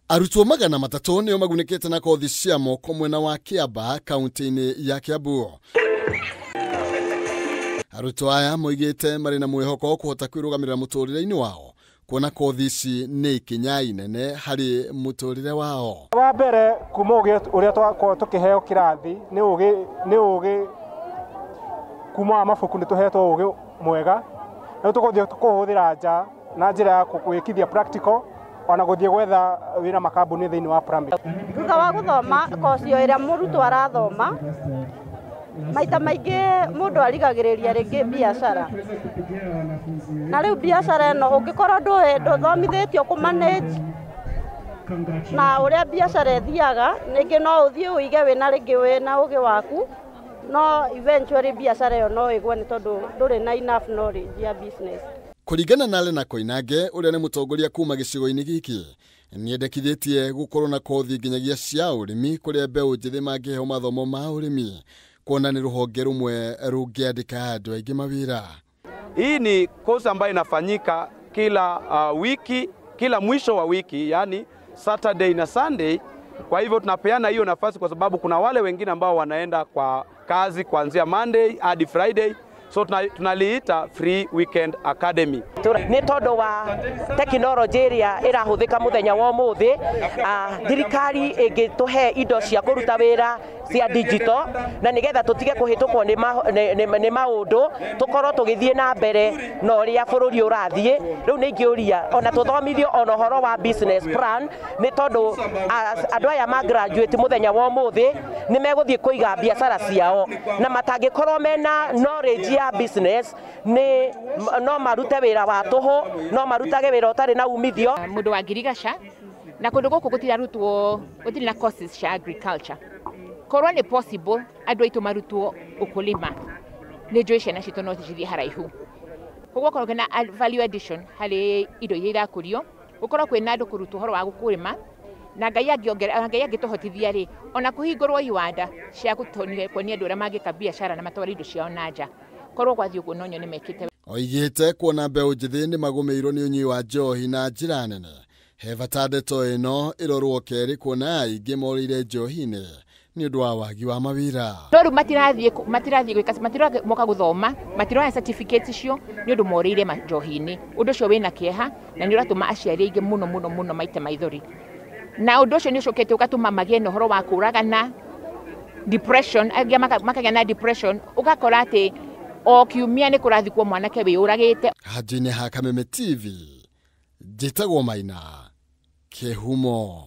Arutwo 300 nĩo magunĩkĩte na kothi cia moko mwena wa Kiambaa kaunti-inĩ ya Kiambu. Arutwo aya moigĩte marĩ na mwĩhoko kũhota kwĩrũgamĩrĩra mũtũrĩre-inĩ wao, kuona kothi ici nĩ ikinya inene harĩ mũtũrĩre wao. Wa mbere kuma ũrĩa twakorwo tũkĩheo kĩrathi nĩ ũgĩ kuma wa mabuku nĩ tũhetwo ũgĩ mwega na tũgũthiĩ kũhũthĩra nja na njĩra ya gwĩkithia practical ona gũthiĩ gwetha wĩra makambuni thĩinĩ wa primary. Thutha wa gũthoma koci ĩrĩa mũrutwo arathoma, maita maingĩ mũndũ arigagĩrĩria rĩngĩ biacara, na rĩu biacara ĩno ũngĩkorwo ndũthomithĩtio kũ manage na ũrĩa biacara ĩthiaga, rĩngĩ no ũthiĩ ũige wĩna rĩngĩ wĩna ũgĩ waku, no eventually biacara ĩyo no ĩgwe nĩ tondũ ndũrĩ na enough knowledge ya business. Kũringana na Lena Koinange ũrĩa nĩ mũtongoria kuma gĩcigo-inĩ gĩkĩ, nĩendekithĩtie gũkorwo na kothi nginyagia cia ũrĩmi kũrĩa mbeũ njĩthĩ mangĩheo mathomo ma ũrĩmi, kuona nĩ rũhonge rũmwe rũngĩandĩka andũ aingĩ mawĩra. Hii ni course ambayo inafanyika kila wiki, kila mwisho wa wiki, yani Saturday na Sunday. Kwa hivyo tunapeana hiyo nafasi kwa sababu kuna wale wengine ambao wanaenda kwa kazi kuanzia Monday hadi Friday. So tunaliita Free Weekend Academy. Nĩ tondũ wa tekinoronjĩ ĩrĩa ĩrahũthĩka mũthenya wa ũmũthĩ, thirikari ĩngĩtũhe indo cia kũruta wĩra cia digital na nĩgetha tũtige kũhĩtũkwo nĩ maũndũ, tũkorwo tũgĩthiĩ na mbere na ũrĩa bũrũri ũrathiĩ. Rĩu nĩ ingĩũria ona tũthomithio ona ũhoro wa business plan, nĩ tondũ andũ aya ma graduate mũthenya wa ũmũthĩ nĩ megũthiĩ kũiga biacara ciao na matangĩkorwo mena knowledge ya business, nĩ no marute wĩra wa tũhũ, no marutage wĩra ũtarĩ na umithio. Mũndũ wa ngirigaca na kũndũ gũkũ gũtirarutwo, gũtirĩ na courses cia agriculture. Korwo nĩ possible andũ aitũ marutwo ukulima, nĩ njũĩ ciana citũ no cithiĩ haraihu. Koguo korwo kwĩna value addition harĩ indo iria irakũrio, gũkorwo kwĩna andũ kũrutwo ũhoro wa gũkũrĩma, na Ngai angĩongerera, Ngai angĩtũhotithia rĩ, ona kũhingũrwo iwanda cia kuonia andũ ũrĩa mangĩka biacara na matware indo ciao na nja. Korwo gwathiĩ ũguo no nyone mekĩte. Oigĩte kuona mbeũ njĩthĩ nĩ magũmĩirwo nĩ ũnyui wa njohi na njĩra nene, he bata ndeto ĩno ĩrorwo kerĩ kuona aingĩ morĩire njohi-inĩ nĩ ũndũ wa wagi wa mawĩra. No rĩu matirathiĩ gwĩka, matiroka gũthoma, matiroya certificate icio nĩ ũndũ morĩire njohi-inĩ. Ũndũ ũcio wĩna kĩeha na nĩ ũratũma aciari aingĩ mũno mũno mũno maite maithori. Na ũndũ ũcio nĩ ũcokete ũgatũma magĩe na ũhoro wa kũragana, depression, angĩ makagĩa na depression, ũgakora atĩ o kiumia nĩ kũrathikwo mwanake wĩyũragĩte. Hanjinĩ ha Kameme TV, njĩtagwo Maina Kĩhumo.